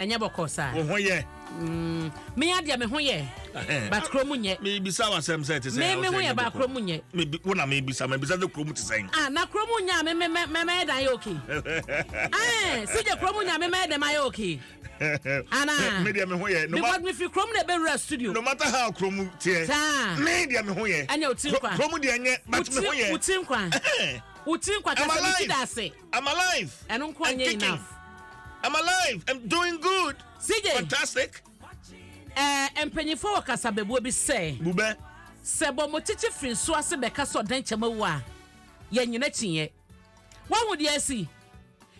Ɛnyɛ bɔkɔɔ saa. Wo ho yɛ? Me adeɛ me ho yɛ. But kurom nyɛ. Mebisa w'asɛm sɛ ɛte sɛ. Me me ho yɛ ba kurom nyɛ. Wo na mebisa, mebisa sɛ kurom te sɛn. Ah, na kurom nyɛ a me me me mɛyɛ dan yɛ okay. Eh, si gye kurom nyɛ a me mɛyɛ dɛm ayɛ okay. Ana. Me deɛ me ho yɛ. Because me fi kurom na ɛbɛwura studio. No matter how kurom teɛ. Saa. Me deɛ me ho yɛ. Ɛnyɛ o ti nkwa. Kurom deɛ nyɛ, but me ho yɛ. Wo ti nkwa. Wo ti nkwa kasa me ti da ase. I'm alive. Ɛno nko anyɛ enough. I'm alive. I'm doing good. CJ. Fantastic. Eh, mpanyinfoɔ wɔ kasabebuo bi sɛ. Bubɛ. Sɛ bɔmmɔkyekye firi nsuo ase bɛka sɛ ɔdan kyɛm awu a, yɛnnyina akyinnye. Woahu deɛ asi?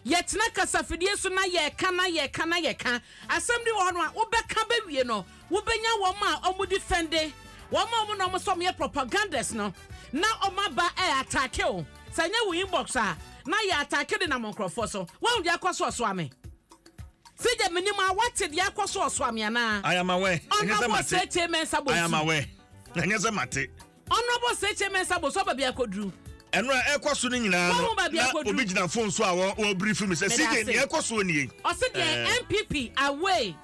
Yɛtena kasafidie so na yɛka na yɛka na yɛka. Asɛm bi wɔ hɔ no a, wobɛka bɛwie no, Wobenya wɔn a wɔn defɛnde wɔn a wɔn na wɔn sɛ wɔn yɛ propagandist no na wɔn aba ɛ ataake wo. Sɛ ɛnyɛ wo inbox a na yɛ ataake de nam nkorɔfoɔ so. Wahu deɛ akɔ so ɔsoa me? CJ menim a wate deɛ akɔ so ɔsoa me anaa? I am aware. Ɛnyɛ sɛ Honourable mate. Sekyee Mensah I am Bonsu. aware. Ɛnyɛ sɛ mate. Honourable Sekyee Mensah Bonsu aba bi akɔduru. Ɛno a ɛkɔ so no nyinaa no, Wahu baabi na akɔduru. obi gyina phone so a wɔ wɔrebrief me sɛ Meda CJ ase. nea ɛkɔ soɔ nie. Ɔse deɛ NPP away.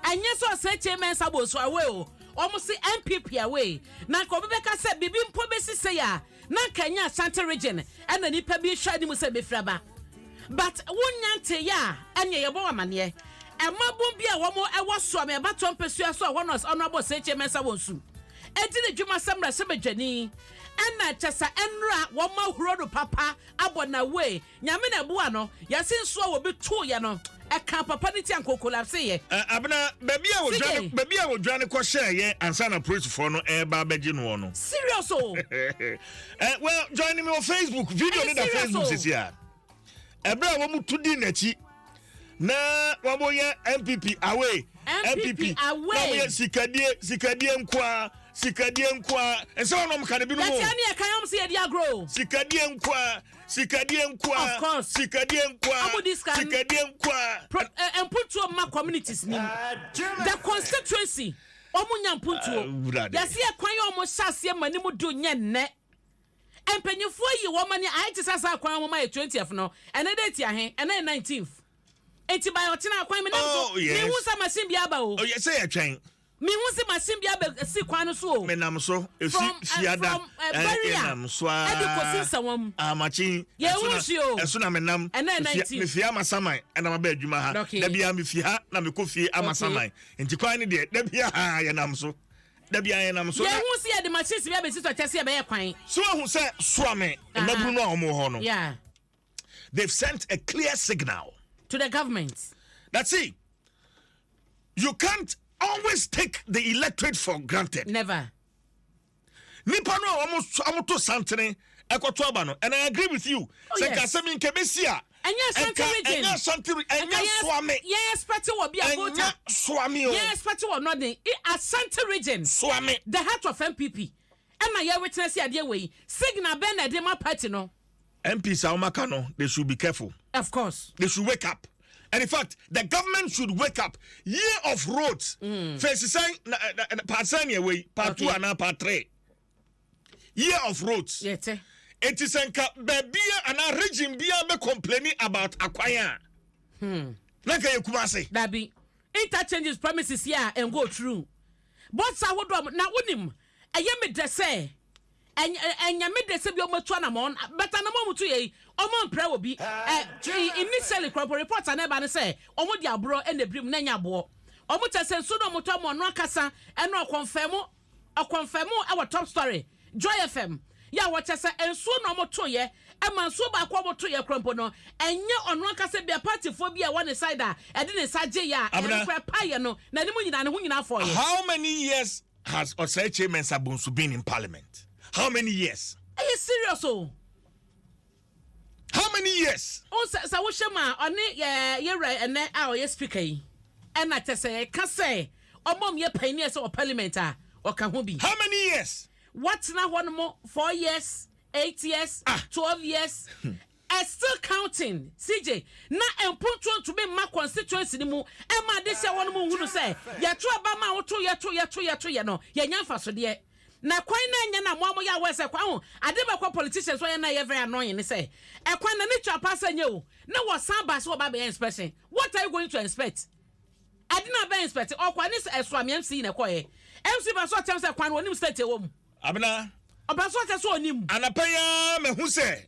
Ɛnyɛ sɛ Ɔsɛkyei Mensah Bonsu away o, wɔn se NPP away. Na nka obi bɛka sɛ biribi mpo bɛsi sei a, na nka ɛnyɛ Ashanti region ɛna nipa bi hwɛ anim sɛ ɛbɛfiri aba. But wonnya nteeɛ a, ɛneɛ yɛbɔ wo amaneɛ. Mmabun bi a wɔn ɛwɔ Suame abatoɔ mpɛsua so a ɛhɔ na Honourable Ɔsɛkyei Mensah Bonsu ɛdi ne dwuma sɛ mmarahyɛbadwani ɛna kyɛsɛ ɛnora wɔn ahuro no papa abɔ no away. Nyame na ɛboa no, yɛse nsuo a obi too yɛ no, ɛkaa papa no ti anka okolapse yɛ. Eh, Abena, baabi a wɔdwane CJ. baabi a wɔdwane kɔhyɛɛ yɛ ansa na polisifoɔ no ɛreba abɛgye noɔ no. Serious o. Eh, well, join me on Facebook. Video Ɛyɛ no da serious Facebook o. sisi a. Ɛberɛ a wɔn tu di n'akyi na wɔn yɛ NPP away. NPP away. Na wɔn yɛ sikadie sikadie nkoa sikadie nkoa. Nsɛm a wɔn ka no binom o. Yɛtia ne yɛka yɛn sɛ yɛdi agorɔ o. Sikadie nkoa. Sikadie nkoa. Of course. Sikadie nkoa. Ɔmo di sika. Sikadie nkoa. Pro, eh, mpuntuo mma communities nim. The constituency ɔmo nya mpuntuo. Awurade. Yɛsi ɛkwan yɛ ɔmo hyɛ aseɛ ma ne mu du nyɛ nnɛ. Mpanyinfoɔ yi wɔn ani ayɛ te sɛ saa kwan wɔn ayɛ 20th no. Ɛnɛ date ahe? Ɛnɛ yɛ 19th. Enti by ɔkyena kwan mi nam so. Oh, yes. Mihu sɛ machine bi aba o. Oh, yɛ sɛ yɛtwɛn. Mihu sɛ machine bi aba si kwan no so o. Menam so. Efi From, eh, fiada. from, eh, barrier Yɛnam so aa. ɛde kɔsi nsawam. Amakye. Yɛn ɛso ho na- nsuo o. Ɛso na menam. Ɛnɛ Mefia- 19. Mefie Amasaman ɛna maba adwuma ha. Okay. Da biara mefi ha na mekɔ fie Amasaman. Nti kwan no deɛ da biara yɛnam so. Da biara yɛnam so. Yɛn Na ho sɛ yɛde machines bi abɛsi so kyɛ sɛ yɛbɛyɛ kwan. so ahu sɛ soame mmabunu no a wɔn wɔ hɔ no. Yeah. They've sent a clear signal. To the government. That see, you can't always take the electorate for granted. Never. Nipa no a wɔn wɔn to santene ɛkɔto aba no and I agree with you. Oh, Sɛ nka yes. asɛm yi nka ebesi a. Ɛnyɛ Ashanti nka- region. Ɛnyɛ Ashanti region. Nka Ɛnyɛ yɛn- Suame. Yɛn expect wɔ bi a Ɛnyɛ voter. Suame o. Yɛn expect wɔ Northern. Ashanti region. Suame. The heart of NPP. Ɛna yɛ witness adeɛ wɔ yi. Signal bɛn na ɛde ma party no. MPs a wɔn aka no they should be careful. Of course. They should wake up. And in fact, the government should wake up. Year of roads. Phase sɛn na na na part sɛn na ɛwɔ yi part 2 anaa part 3. Year of roads. Yɛte. Eti sɛ nka baabi a anaa region biara bɛ complaining about akwan a. Na nka yɛ Kumasi. Dabi. Interchanges premises yi a ɛngo through. Bɔs ahodoɔ na wonim ɛyɛ me dɛ sɛ ɛnyɛ me dɛ sɛ bi ɔmo atu anamɔn but anamɔn ɔmo tu yɛ yi ɔmo mpira wɔ bi ɛ initially kurɔpɔ report a na ɛba ne sɛ ɔmo de aborɔ ɛna ebirim na ɛnyɛ aboɔ ɔmo kyɛ sɛ nsuo na ɔmo tɔ ɔmo ɔno akasa ɛna ɔkɔnfɛm ɔkɔnfɛm ɛwɔ top story Joy FM yɛ a wɔkyɛ sɛ nsuo na ɔmo to yɛ ɛma nsuo baako a ɔmo to yɛ kurɔmpo no ɛnyɛ ɔno ankasa bi a partyfoɔ bi a ɛwɔ ne side a ɛde ne nsa gye yɛ a Abena. ɛno kora pa yɛ no n'anim nyinaa ne ho nyinaa fɔ yɛ. How many years has Osei Kyei Mensah Bonsu been in parliament? How many years? Ɛyɛ serious o. How many years? O sɛ sɛ wohyɛ mu a ɔne yɛ yɛwura ɛnɛ a ɔyɛ speaker yi ɛna kyɛ sɛ yɛka sɛ ɔmɔ mu yɛ pioneer sɛ wɔ parliament a ɔka ho bi. How many years? Watena hɔ nom 4 years, 8 years, 12 years. Still counting CJ na mpuntuo ntumi mma constituency ni mu ɛma ade sɛ wɔn mu nhunu sɛ yɛto aba ma woto yɛto yɛto yɛto yɛ no yɛnya mfasodeɛ na kwan na nyɛ na mo a mo yɛ awɔ sɛ kwan ho ade bɛkɔ politicians wɔyɛ na yɛ very annoying ne sɛ ɛkwan na ne twa pa sɛ nyɛ o na wɔsan ba sɛ wɔba bɛyɛ inspection. What are you going to inspect? Ade na bɛ inspect ɔkwa ne ɛso ame MC na ɛkɔɛ. MC ba so ɔkyɛm sɛ kwan no onim state ɛwɔ mu. Abena. Ɔba so ɔkyɛ sɛ onim. Anapa yi ara mahu sɛ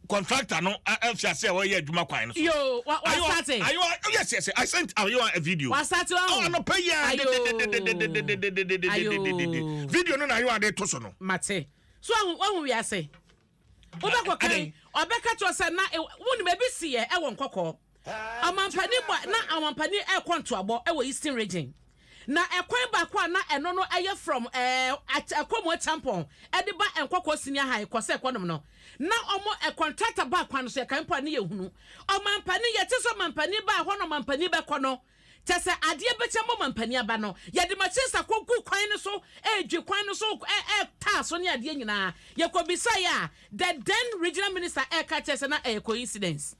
contractor no afi ase a wɔyɛ adwuma kwan no so. Yo, wa wa start. Ayo, oh, yes, I sent Ayo a video. Wa start wa. Oh, anapa yi ara. Ayo. Ayo. Video no na Ayo ade to so no. Mate. So ahu ahu wiase. Wobɛkɔ kan ɔbɛka kyerɛ sɛ na wonim ebi si yɛ ɛwɔ nkɔkɔɔ. Ɔmampanin bɔ na ɔmampanin ɛkɔ ntoabɔ ɛwɔ Eastern Region. Na ɛkwan baako a na ɛno no ɛyɛ from ɛɛ Ɛkɔmu Acheampong ɛde ba Nkɔkɔɔ Senior High kɔ sɛ ɛkɔnom no na ɔmo ɛ contractor baa kwan no so yɛkae mpo a ne yɛhunu ɔmampanin yɛte sɛ ɔmampanin baa hɔ na ɔmampanin bɛkɔ no Kyɛ sɛ adeɛ bɛkyɛ ma ɔmampanin aba no, yɛde machines akɔgu kwan no so, ɛredwi kwan no so, ɛretaa so ne adeɛ nyinaa. Yɛkɔbisaeɛ a, the then regional minister ɛreka kyerɛ sɛ na ɛyɛ coincidence.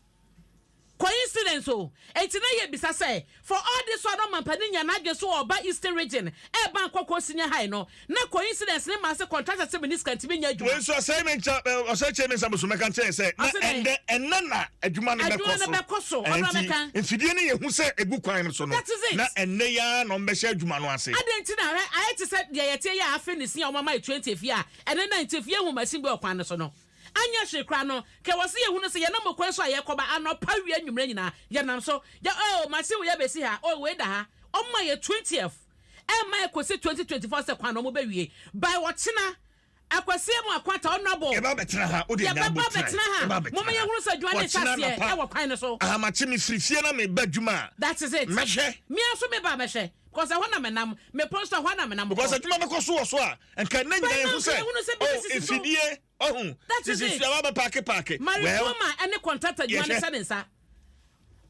Coincidence o! Enti na yɛbisa sɛ, for all this while na ɔmampanin nya n'adwene so ɔreba Eastern region, ɛreba Nkɔkɔɔ Senior High no, na coincidence ne maa sɛ contractor sɛ menni sika nti menyɛ adwuma. Wei nso ɔsɛe me nkyɛ ɔsɛe kyɛ me nsa bosom mɛka nkyerɛ sɛ na ɛndɛ ɛnɛ na adwuma no bɛkɔ so. Adwuma no bɛkɔ so ɔno abɛka. Mfidie no yɛ hu sɛ egu kwan no so no. That is it. Na ɛnɛ yi ara na ɔmbɛhyɛ adwuma no ase. Adɛn nti na hwɛ ayɛ te sɛ deɛ yɛteɛ yi a afe ne sin a wɔama yɛ 20 fie a ɛnɛ 19 fie yɛhu machine bi wɔ kwan no so no anyɛ hwee koraa no kɛ wɔ se yɛhunu sɛ yɛnam ɔkwan so a yɛkɔba anɔpa awia anwummerɛ nyinaa yɛnam so yɛ oh machine wei abɛsi ha oh wei da ha ɔma yɛ 20th Ɛmma ɛkɔsi 2024 sɛ kwan no ɔmo bɛwie by ɔkyena Akwasi Amu Akwata Honourable Yɛba abɛtena ha, wode anya Yɛbɛba aboterɛ. abɛtena ha Yɛba abɛtena Momma ha. yɛnhunu sɛ adwuma no rehyɛ Ɔkyena aseɛ anɔpa, ɛwɔ kwan no so. Ahamakye mefiri fie na meba adwuma a, That is it. mɛhwɛ. Me ara nso meba abɛhwɛ because ɛhɔ na menam, mepɔn nso ɛhɔ ara na menam kɔ. Because adwuma bɛkɔ so wɔ so a, nka nnɛ By nyinaa now yɛhu nka sɛ, yɛhunu sɛ oh, biribi sisi so. mfidie, ɔhu, That is sisi it. so, aba bɛpaake paake. Mary Well, Proma ɛne contractor adwuma no yɛhwɛ. hyɛ ne nsa.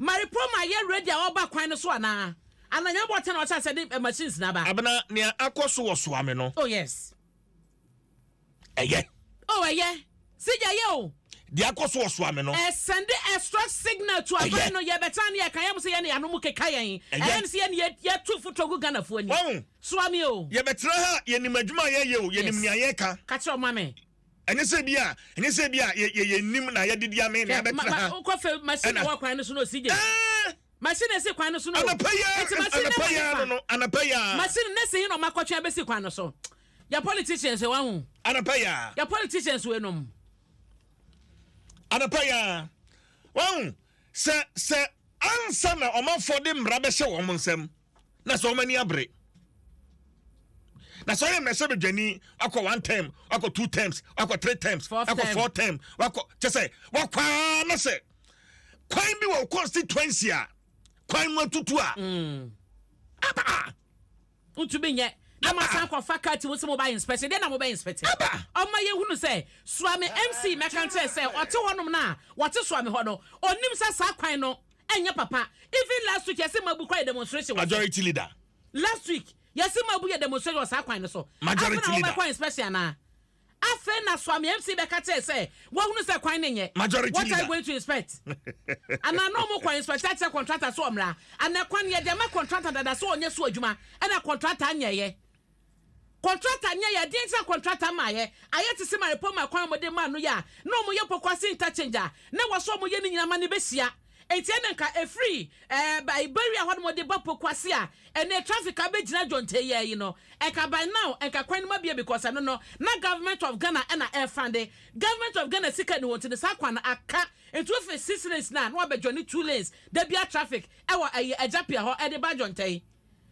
Maripoma yɛ ready a ɔba kwan no so anaa? Ana Nyame bɔ ɔtɛn a ɔkyɛ asɛ de machines na aba? Abena, nea akɔ so wɔ Soame no. Oh yes. Ɛyɛ. Oh ɛyɛ. Sigya ɛyɛ o. Deɛ akɔ so wɔ Soame no. Ɛsɛnde extra signal to aban no yɛbɛtena ne yɛka yɛn mo sɛ yɛn ne yɛn ano mu keka yɛn. Ɛyɛ. Ɛyɛ ne sɛ yɛn ne yɛtu foto gu Ghanafoɔ ani. Wahu? Soame o. Yɛbɛtena ha yɛnim adwuma a yɛyɛ o, yɛnim Yes. nea yɛka. Ka kyerɛ ɔma me. Ɛnyɛ sɛ bi a, ɛnyɛ sɛ bi a yɛ yɛ yɛnnim na yɛdidi amee na Hwɛ, ma yɛabɛtena ma ha. wokɔ fɛ machine Ɛna. wɔ kwan no so no osi gye. Ɛɛ! Machine na esi kwan no so no. Anɔpa yi ara, Eti machine na anɔpa wɔ yi ara hefa? no no, anɔpa yi ara. Machine na si he na ɔmo akɔtwe abesi kwan no so. Yɛ politicians wei wahu. Anɔpa yi ara. Yɛ politicians wei nom. Anɔpa yi ara. Wahu, sɛ sɛ ansa na ɔmanfoɔ de mmara bɛhyɛ wɔn nsam. na sɛ wɔn ani abere na sɛ ɔyɛ mmarahyɛbadwani wakɔ one term wakɔ two terms wakɔ three terms wakɔ four term wakɔ kyɛ sɛ wakɔ ara na sɛ kwan bi wɔ constituency a kwan mu atutu a mm. aba ntumi nyɛ na ma san kɔfa kaa ti wo sɛ mobɛ inspection deɛ na mobɛ inspect aba ɔma yɛhunu sɛ Suame MC mɛka nkyerɛ sɛ ɔte hɔnom no a wɔte Suame hɔ no ɔnim sɛ saa kwan no Ɛnyɛ papa. Even last week yɛse Mabu kɔ yɛ demonstration wɔ so. Majority leader. Last week yɛse Mabu yɛ demonstration wɔ saa kwan no so. Majority Afei na leader. wobɛkɔ inspection anaa? Afei na Suame MC bɛka kyerɛ sɛ wahunu sɛ kwan no nyɛ. Majority What are leader. you going to inspect? Anaa na ɔmo kɔ inspect akyerɛ contractor sɛ ɔmmra? Anaa kwan no yɛde ama contractor dada sɛ ɔnyɛ so adwuma ɛna contractor anyɛeɛ? Kɔntrata nyɛ yɛ deɛn nti na kɔntrata maayɛ ayɛ te se Maripoma kwan a wɔde maa no yi a na wɔn yɛ Pokuase interchange a na ɛwɔ sɛ wɔn yɛ ne nyinaa ma no bɛhyia nti ɛna nka ɛfiri ɛɛ barrier hɔ nom de ba Pokuase a ɛnɛ traffic abɛgyina Dwontɛ yi ara yi no nka by now nka kwan no mu abue because ɛno no na government of Ghana ɛna ɛfande government of Ghana sika ni hɔ nti no saa kwan no aka nti wofiri six lanes no a na wabɛ joine two lanes da biara traffic ɛwɔ ɛyi Agyapia hɔ ɛde ba Dwontɛ yi.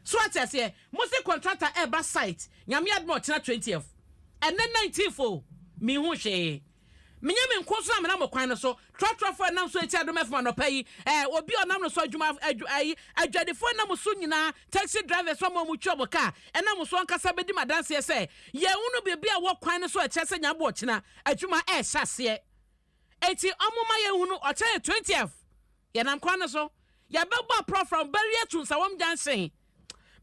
So wate aseɛ? Mo se contractor ɛɛba site, Nyame adom a ɔkyena 20th. Ɛnnɛ 19th o, menhuu hwee. Menyɛ me nko nso na menam ɔkwan no so, trɔtrɔfoɔ a ɛnam so ɛti Adom FM anɔpa yi, eh, obi a ɔnam no so adwuma, adwu, ayi, adwadifoɔ ɛnam so nyinaa, taxi drivers wɔn a wɔtwi wɔn car ɛnam so ankasa bɛdi m'adanseɛ sɛ, yɛnhunu biribi a ɛwɔ kwan no so a ɛkyerɛ sɛ Nyame bɔ ɔkyena adwuma ɛɛhyɛ aseɛ. Enti ɔmo ma yɛnhunu, ɔkyena yɛ 20th. Yɛnam kwan no so. Yɛbɛbɔ aprɔ from Barrier to Nsawam Junction.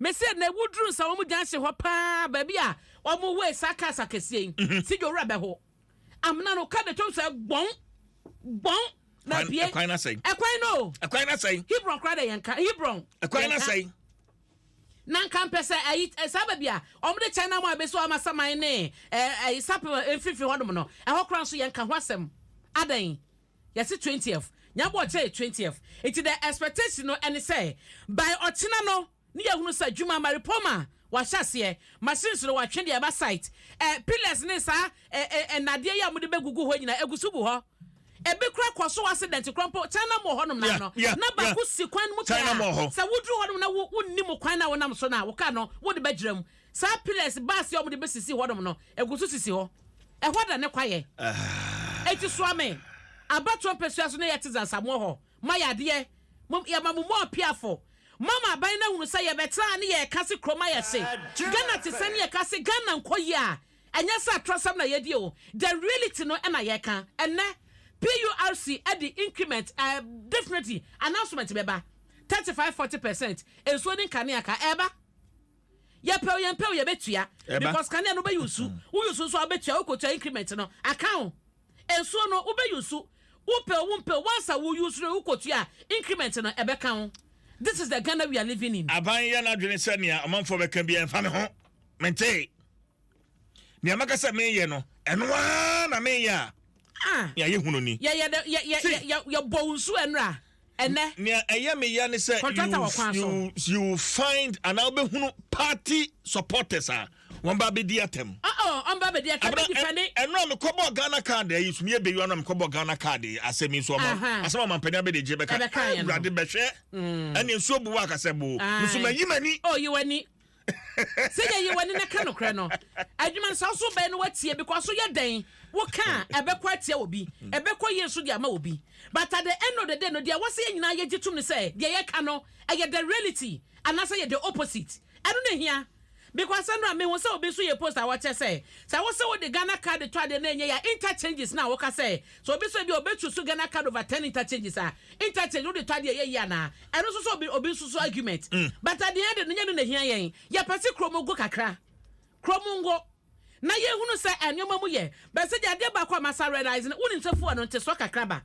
Mese na woduru Nsawam Junction hɔ paa, baabi a wɔn weigh saa cars akɛseɛ yi, Mhm. Sigye owura bɛho. Amena no, ka de tom sɛ gbɔn, gbɔn, na Ɛkwan pie. ɛkwan no asɛe. Ɛkwan no o. Ɛkwan no asɛe. Hebron koraa de yɛnka. Hebron. Ɛkwan no yɛnka. asɛe. Na nka mpɛ sɛ ayi saa baabi a wɔde China mu a bɛsi hɔ ama saman ne ɛɛ ayi sapem mfimfini hɔnom no, ɛhɔ koraa nso yɛnka ho asɛm. Adɛn? Yɛse twentieth. Nyabɔ ɔkyerɛ yɛ 20th. Nti the expectation no ɛne sɛ by ɔkyena no ne yɛhunu sɛ adwuma Maripoma wahyɛ aseɛ, machines no watwe deɛ ɛba site, pillars ne saa nnadeɛ yi a wɔde bɛgugu hɔ nyinaa egu so gu hɔ. Ebi kura kɔ so accident kura mpo China Mall hɔnom na no na baako si kwan mu pɛɛ a, sɛ woduru hɔnom na wo wonni mu kwan na wonam so na wo car no wode bɛgyina mu. Saa pillars bus yi a wɔde bɛsisi hɔnom no egu so sisi hɔ. Ɛhɔ da ne kwaeɛ. Eti soa me abatoɔ mpɛsua so na yɛte Zansamoɔ hɔ. Moayɛ adeɛ. Mo yɛma mo mu ɔpeafo. Moama aban no ahunu sɛ yɛbɛtra ne yɛreka se kurom ayɛ hye. Ghana te sɛn ne yɛka se Ghana nkɔ yie a, ɛnyɛ sɛ atorɔsɛm na yɛdi o. The reality no na yɛreka. Ɛnnɛ, PURC de increment, eh, definitely announcement bɛba. 35, 40%, nsuo ne nkanea ka, ɛreba. Yɛpɛ o, yɛmpɛ o, yɛbɛtua. Because kanea no wobɛ use, wo use nso a wobɛtua, wokɔtua increment no, aka ho. Nsuo no wobɛ use, wopɛ o, wompɛ o, once a wo use no wokɔtua increment no, ɛbɛka ho. This is the Ghana we are living in. Aban yɛ n'adwene sɛ nea ɔmanfoɔ bɛka biara mfa me ho. Mentee. Nea maka sɛ meyɛ no, ɛno ara na meyɛ a, Ah. nea yɛhunu ni. Yɛ yɛ yɛ yɛ See. yɛ yɛ yɛbɔ wo nsuo ɛnora ɛnɛ. Nea ɛyɛ me ya ne sɛ Contractor wɔ kwan so. you find anaa wobɛhunu party supporters a wɔn ba bɛdi atɛm. Oh, ɔmba bɛdi atɛm Abena bɛdi fɛne. ɛno a mekɔbɔɔ Ghana card ayi so meyɛ bɛyi ano a mekɔbɔɔ Ghana card asɛm yi nso ɔma asɛm a ɔmampanin abɛde gye bɛka Ɛbɛka yɛn no. Awurade bɛhwɛ ɛne nsuo bu wɔ akasɛ boo nso mayi m'ani. Oh, yi w'ani. Sɛ yɛ yi w'ani na ka nokorɛ no. Adwuma no sɛ wo so bɛyɛ no watie because so yɛ dɛn woka a ɛbɛkɔ atia obi, ɛbɛkɔ yie nso de ama obi. But at the end of the day no deɛ ɛwɔ sɛ yɛn nyinaa yɛgye tom ne sɛ deɛ yɛka no ɛyɛ the reality anaasɛ yɛ the opposite. Ɛno na ɛhia. Because ɛno a mehu sɛ obi nso yɛ post a wɔkyɛ sɛ sɛ wo sɛ wode Ghana card tɔ adeɛ na ɛnyɛ yɛ a interchanges na woka sɛ sɛ obi sɛ bi a ɔbɛtu so Ghana card over 10 interchanges a interchange wode tɔ adeɛ ɛyɛ yie anaa? Ɛno nso sɛ obi obi nso so argument. But at the end no nyɛ no na ɛhia yɛn. Yɛpɛ sɛ kurom ngo kakra. Kurom ngo. Na yɛhunu sɛ nneɛma mu yɛ. But sɛ deɛ adeɛ baako a masa realize no, wonim sɛ fuel no ntesoɔ kakra ba.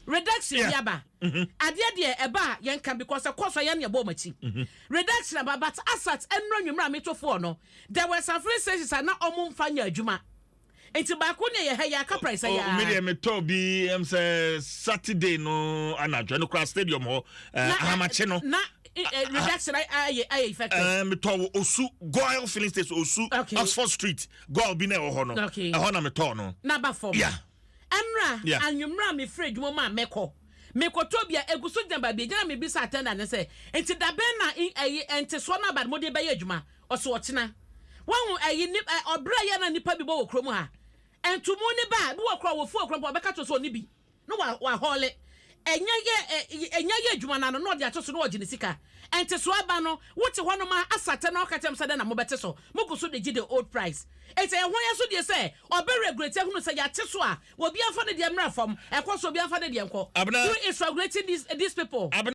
Reduction bi aba. Adeɛ deɛ ɛba a yɛnka because ɛkɔ so a yɛn na yɛbɔ wɔn akyi. Reduction aba but asat ɛnnora nwummerɛ a meto fuel no, there were some filling stations a na wɔn mfa nyɛ adwuma. Nti baako ne yɛ ha yi aka price Oh, yi ara. me deɛ metɔ bi ɛm sɛ Saturday no anadwo ɛno koraa stadium hɔ Na ahamakye no. Na reduction ayɛ effective. Metɔ wɔ Osu Goil filling station Osu Oxford Street Goil bi na ɛwɔ hɔ no. Ɛhɔ na metɔɔ no. Na ba fam. Yeah. Ɛnra Yeah. anwummerɛ a mefiri adwuma mu a mɛkɔ mekɔtɔ bi a egu so gyina baabi egyina mebisa attendant no sɛ nti dabɛn na ɛyi ntesoɔ no aba no mode bɛyɛ adwuma. Ɔse ɔkyena. Wahu ɛyi ni ɛ ɔbrɛ yɛ na nipa bi bɔ wɔ kurom ha. Ntumu ne ba a, bi wɔ koraa wɔfu wɔ kurom mpo ɔbɛka kyerɛ sɛ ɔnni bi na wa wahɔɔle. Ɛnya yɛ ɛ ɛnya yɛ adwuma no ano na ɔde ato so na ɔgye ne sika. Ntesoɔ aba no, wote hɔnom a asa tɛ na ɔka kyerɛ mo sɛ dɛn na mobɛte so? Mogu so de gye the old price. Enti ɛyɛ hwan asodie sɛ ɔbɛ regulate ahunu sɛ yɛate so a, obiara mfa ne deɛ mmra fam, ɛkɔ so obiara mfa ne deɛ nkɔ. Abena. Who is regulating these these people? Abena.